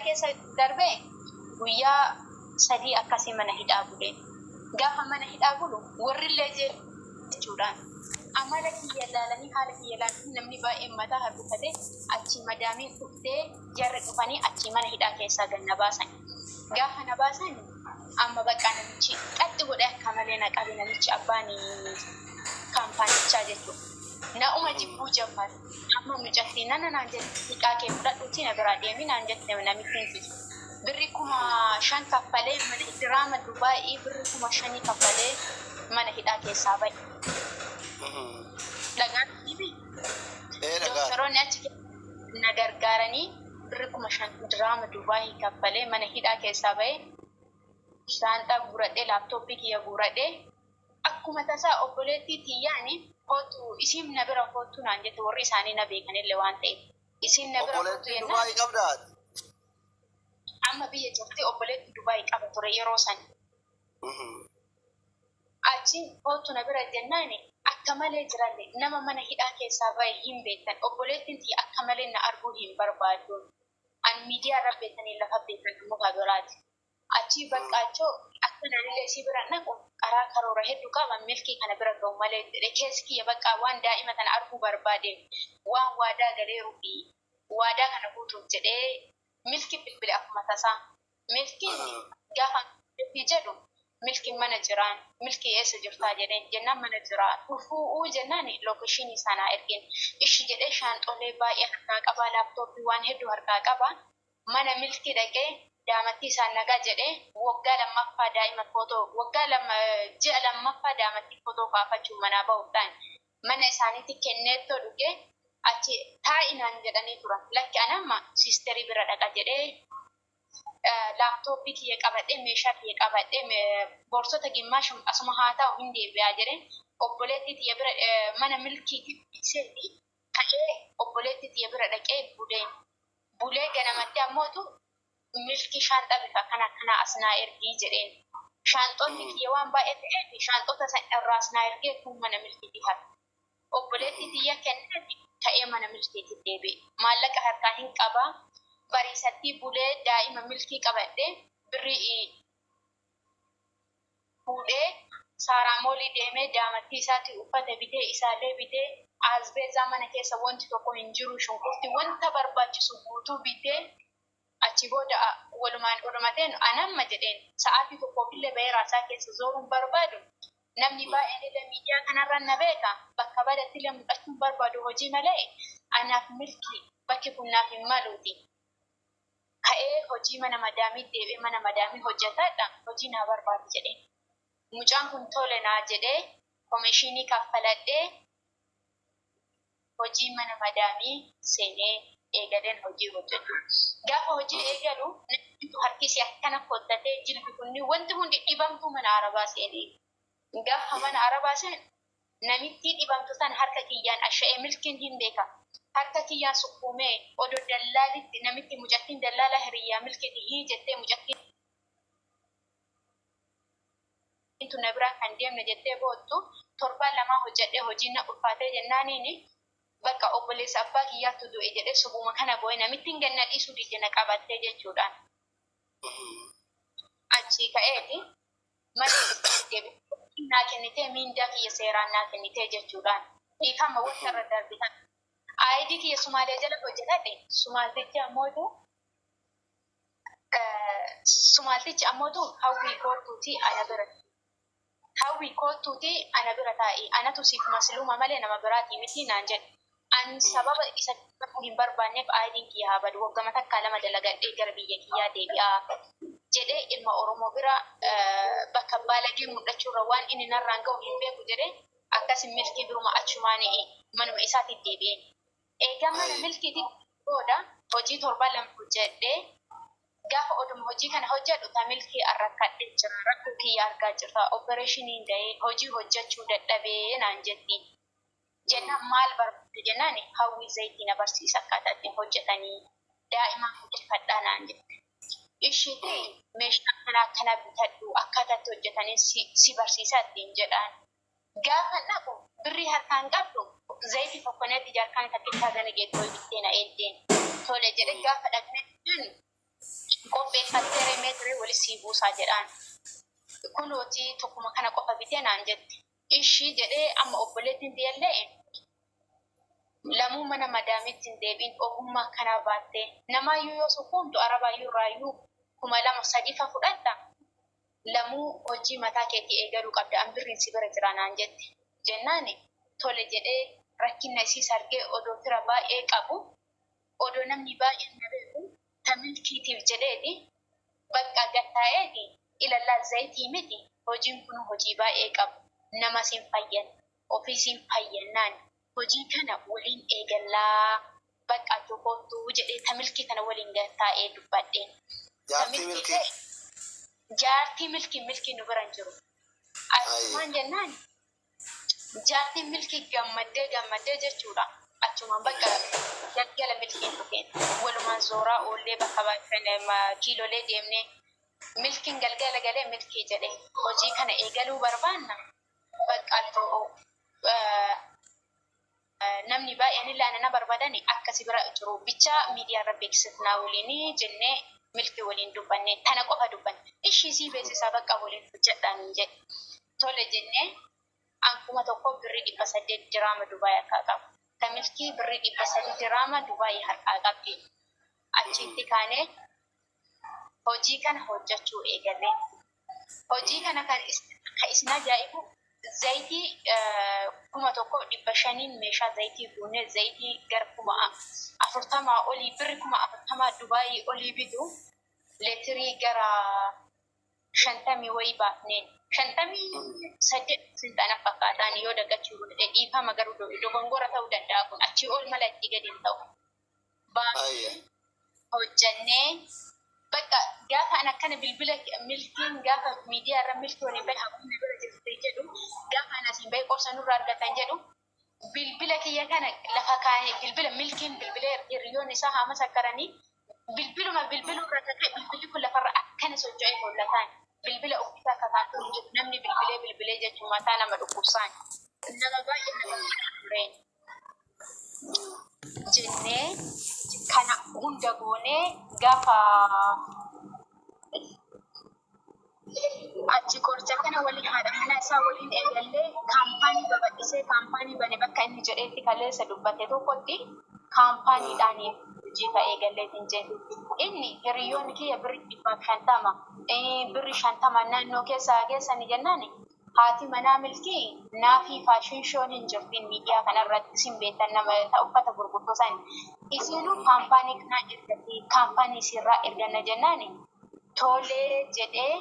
keessa darbee guyyaa 3 akkasii mana hidhaa bulee. Gaafa mana hidhaa bulu warrillee jechuudhaan amala kiyya laalanii, haala kiyya laalanii, namni baay'een mataa harkifate. Achii madaamiin dhuftee, jarri dhufanii achii mana hidhaa keessaa gad na baasan. Gaafa na baasan amma bakka namichi qaxxi godhee akka malee na qabe, namichi abbaan kaampaanichaa jechuudha. Na'uma jibbuu jammar. Amma mucattii nana naan jette, "Hiqaa kee fudhadhuutii na biraa deemi," naan jette namittiin tiyya. Birri 5,000 kaffalee mana diraama Dubaa'ii, birri 5,000 kaffalee mana hidhaa keessaa bahe. Dhagaan dhibi. Ee, dhagaa. Doktoroonni achi keessa na gargaaranii birri 5,000 diraama Dubaa'ii kaffalee mana hidhaa keessaa bahe. Shaanxaa guuradhee, laaptooppii kiyya guuradhee, akkuma tasaa obboleettii tiyyaani, "Kootu, isiin na bira kootu," naan jette. Warri isaanii na beekanillee waan ta'eef. Isiin na bira kootu Obboleettii jennaan. Dubaayii qabdaa? Amma biyya jirti. Obboleettii Dubaayii qaba ture yeroo san. Achi kootu na bira jennaan, akka malee jiralle nama mana hidhaa keessaa bahe hin beektan. Obboleettiin tiyya akka malee na arguu hin barbaaddu. An miidiyaa irra beekanii lafa beekan immoo ka biraati. Achii baqqaachoo akka naanillee isii bira naqu karaa karoora hedduu qaba, milkii kana bira ga'u malee jedhe. Keessi kiyya baqqaa waan daa'ima tana arguu barbaadeef, waan waadaa galeeruu fi waadaa kana guutuuf jedhee milkii bilbile akkuma tasaa. Milkiin gaafa milkii jedhu, milkiin mana jiraan, "Milkii, eessa jirtaa?" jedheen. Jennaan mana jiraa dhufuu jennaan location sanaa ergeen. Ishi jedhee shaanxolee baay'ee harkaa qabaa, laaptooppii waan hedduu harkaa qabaa. Mana milkii dhaqee daamattii isaan nagaa jedhee, waggaa lammaffaa daa'ima footoo, waggaa lama ji'a lammaffaa daamattii footoo kaafachuun manaa bahuudhaan mana isaaniitti kenneettoo dhugee achi taa'inaan jedhanii turan. Lakki, anamma siisterii bira dhaqa jedhee, laaptooppii kiyya qabadhee, meeshaa kiyya qabadhee, boorsota gimmaashu asuma haa ta'u, hin deebi'aa jedhee obboleettii tiyya bira mana milkiitti dhiiseeti ka'ee obboleettii tiyya bira dhaqee bulee. Bulee ganamatti ammootu milkii shaanxaa bifa akkana akkanaa as naa ergii jedheen. Shaanxonni kiyya waan baay'ee ta'eef shaanxota san irraa as naa ergee kun mana milkiitii hafe. Obboleettii tiyya kenneeti ka'ee mana milkiitti deebi'e. Maallaqa harkaa hin qabaa. Bariisattii bulee daa'ima milkii qabadhee birrii fuudhee Saaraamoolii deemee daamattii isaatti uffata bitee, isaallee bitee, aasbeezaa mana keessa wanti tokko hin jiru, shunkurtii, wanta barbaachisu guutuu bitee, achi booda walumaan odumateen anamma jedheen sa'aatii tokkoofillee bahee raasaa keessa zooruun barbaadu. Namni baay'een illee miidiyaa kanarra na beeka. Bakka badatti illee mul'achuun barbaadu hojii malee anaaf milkii bakki kun naaf hin maluuti. Ka'ee hojii mana madaamii deebi'ee mana madaamii hojjetaadha, hojii naa barbaadu jedheen. Mucaan kun tole naa jedhee, komishinii kaffaladhee hojii mana madaamii seenee eegaleen hojii hojjechuu. Gaafa hojii eegalu namni harkisi akkana kottatee, jilbi kunni wanti hundi dhibamtuu mana arabaa seenee. Gaafa mana arabaa seenu namittii dhibamtu san harka kiyyaan asha'ee, milkiin hin beeka. Harka kiyyaan sukkuumee odoo dallaalitti namitti mucattiin dallaala hiriyyaa milkiiti hii jettee, mucattiin tun na biraa kan deemne jettee boottu. Torbaan lamaa hojjedhee hojiin na ulfaatee jennaaniini bakka obboleessa abbaa kiyyaattu du'e jedhee sobuma kana boo'e, namittiin ganna dhiisuu didde na qabattee jechuudhaan. Achii ka'eeti mana deebi'ee naa kennitee, miindaa kiyya seeraan naa kennitee jechuudhaan. Dhiifama, wanta irra darbitan. ID kiyya Sumaaliyaa jala hojjetadhe. Sumaaltichi ammootu "Hawwii, koottuutii ana bira, Hawwii, koottuutii ana bira taa'i, anatu siif masluuma malee nama biraatii miti," naan jedhe. An sababa isa hin barbaanneef IDn kiyya haa badu, waggama takkaa lama dalagadhee gara biyya kiyyaa deebi'aa jedhee, ilma Oromoo bira bakka baalagee mul'achuurra waan inni narraan ga'u hin beeku jedhee akkasin milkii biruma achumaan manuma isaatiif deebi'e. Egaa mana milkiitti booda hojii torban 2 hojjedhee, gaafa oduma hojii kana hojjedhu ta milkii arrakkadhee jira, rakkoo kiyya argaa jirta, opereeshiniin ga'ee hojii hojjechuu dadhabee naan jetti. Jennaan maal barbaadde jennaan, "Hawwii, zayitii na barsiisa, akkaataa ittiin hojjetanii daa'imaan guddifadhaa," naan jette. Ishiitii meeshaa akkana akkana bitadhu, akkaataa itti hojjetanii si barsiisaa ittiin jedhaan. Gaafa dhaqu birrii harkaan qabdu, zayitii fokkoneetti jaarkaan takkichaa gana geettoo bittee na eeddeen. Tole jedhe. Gaafa dhaqnee jennu Wali sii buusaa jedhaan. Kunooti tokkuma kana qofa bitee naan jette. Ishii jedhee amma obboleettiin tiyyallee lamuu mana madaamitti hin deebiin, ogummaa akkanaa baattee namaayyuu yoo sukkuumtu arabaayyuu irraayyuu 2000 3 fa fudhatta, lamuu hojii mataa keetii eegaluu qabda, an birriin si bira jira naan jette. Jennaani tole jedhee rakkinna isiis argee, odoo fira baay'ee qabu, odoo namni baay'een na beeku, ta milkiitiif jedheeti bakka gattaa'eeti ilallaa zayitii miti, hojiin kun hojii baay'ee qabu, nama siin fayyan, ofii siin fayyannaan hojii kana waliin eegallaa, bakka tokkottuu jedhee ta milkii kana waliin gattaa'ee dubbadheen. Jaartii milkii. Jaartii milkii, milkii nu bira hin jiru. Achumaan jennaan jaartiin milkii gammaddee gammaddee jechuudha. Achumaan bakka galgala milkiin dhufeen walumaan zooraa oollee, bakka kiilolee deemnee, milkiin galgala galee, milkii jedhee hojii kana eegaluu barbaanna. Bakka namni baay'een illee ana na barbaadani akkasi bira jiru bicha miidiyaa irra beeksifnaa waliin jennee milkii waliin dubbanne, tana qofa dubbanne. Ishii sii beeksisaa, bakka waliin hojjedhaan hin jedhe. Tole jennee an 1000 birrii 800 diraama Dubaay harkaa qabu. Ta milkii birrii 300 diraama Dubaay harkaa qabdi. Achitti kaanee hojii kana hojjechuu eegalle. Hojii kana kan isin ajaa'ibu zayitii 1500n meeshaa zayitii guunnee, zayitii gara 40,000 olii, birri 40,000 Dubaayii olii bitu, leetirii gara 50 wayii baafneen, 58 sinxana fakkaataan yoo daggachuu godhe dhiifama, garuu dogongora ta'uu danda'a, kun achii ol mala itti gadi hin ta'u. Baafnee hojjannee bakka gaafa an akkana bilbila milkiin gaafa miidiyaa irra milkii waliin bahe, haguugni bira jirti jedhu, gaafa an asiin bahe qorsa nurra argatan jedhu, bilbila kiyya kana lafa kaa'ee, bilbila milkiin bilbilee hiriyoonni isaa haama sakkaranii, bilbiluma bilbiluu irra kaka'e, bilbilli kun lafarra akkana socho'ee hollataan, bilbila uffisaa kakaattuu hin jiru, namni bilbilee bilbilee jechuun mataa nama dhukkubsaan, nama baay'ee nama tureen jennee kana hunda goonee, gaafa achi qoricha kana waliin haadha manaa isaa waliin eegallee, kaampaanii babal'isee kaampaanii bane, bakka inni jedheetti kaleessa dubbate tokkotti kaampaaniidhaan hojii ka eegalleetiin jedhe. Inni hiriyoonni kiyya birri 150, birri 50 naannoo keessaa geessanii jennaan, haati manaa milkii naafii fashion shown hin jirtiin miidiyaa kanarratti isin beektan, nama uffata gurgurtuu san isiinuu kaampaanii kanaa ergatti, kaampaanii isiirraa erganna jennaani tolee jedhee,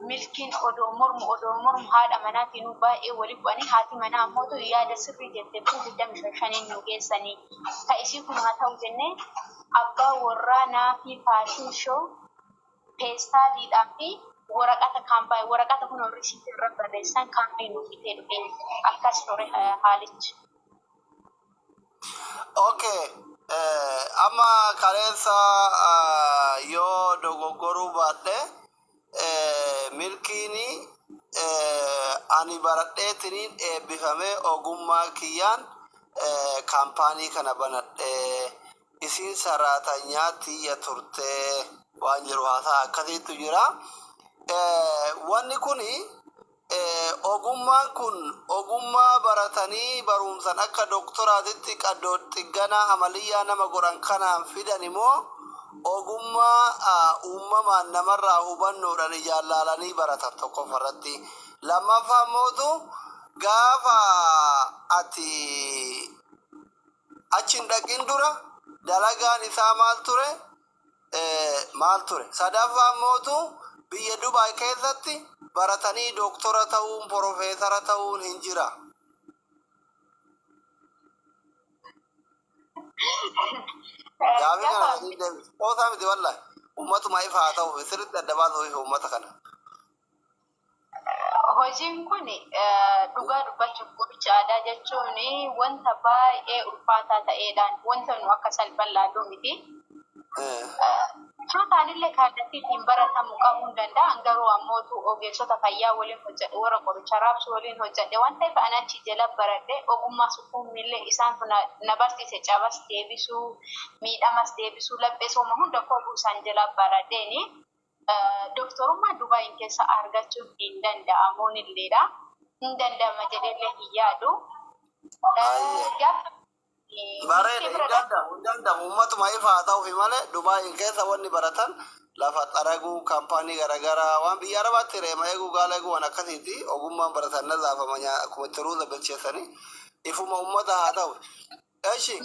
milkiin odoo mormu, odoo mormu, haadha manaatiin baay'ee wali bu'anii, haati manaa ammootu yaada sirrii jette, kun 25 5n nu geessanii ka isii kun haa ta'u jennee, abbaa warraa naafii fashion show peestaaliidhaa fi waraqata kaampaanii, waraqata kun risiitii irra barreessan kaampaanii nuuf bitee dhufe. Akkas ture haalichi. Okay. Amma kaleessa yoo dogoggoruu baadhe, milkiin ani baradheetiniin eebbifamee ogummaa kiyyaan kaampaanii kana banadhee, isiin saraatanyaa tiyya turtee waan jiru haasaa akkasiitu jira. Wanni kuni ogummaan kun ogummaa baratanii barumsan akka doktoraatitti qaddoo xigganaa amaliyyaa nama godhan kanaan fidan immoo ogummaa uumamaan namarraa hubannoodhaan ijaan laalanii baratan tokkoffarratti. Lammaffaa mootu gaafa ati achi hin dhaqin dura dalagaan isaa maal ture? Maal ture? Sadaffaa mootu biyya Dubaay keessatti baratanii doktora ta'uun, profeesara ta'uun hin jira. Gaafii kana sanii deebisi. Qoosaa miti wallahi. Uummatuma ifa haa ta'uuf sirriitti adda baasuuf uummata kana. Hojiin kun dhugaa dubbachuuf qoricha aadaa jechuun wanta baay'ee ulfaataa ta'eedhaan, wanta nu akka salphaan laallu miti. Tuutaanillee kallattii ittiin baratamu qabuu hin danda'an, garuu ammootu ogeessota fayyaa waliin hojjedhe, warra qoricha raabsu waliin hojjedhe waan ta'eef, ani achi jala baradhe. Ogummaa sukkuumillee isaantu na barsiise, cabas deebisuu, miidhamas deebisuu, laphee sooma hunda koobuu isaan jala baradheeni. Doktorummaa Dubaayin keessa argachuun hin danda'amuun illeedha. Hin danda'ama jedheellee hin yaadu. Ayyee. Gaafa Bareeda, hin danda'amu, hin danda'amu. Uummatuma ifa haa ta'uufi malee Dubaayin keessa wanni baratan lafa xaraguu, kaampaanii garaagaraa, waan biyya Arabaatti reema eeguu, gaala eeguu, waan akkasiiti. Ogummaan baratan nazaafama, akkuma itti ruuza bilcheessanii ifuma uummata haa ta'u. Eshi.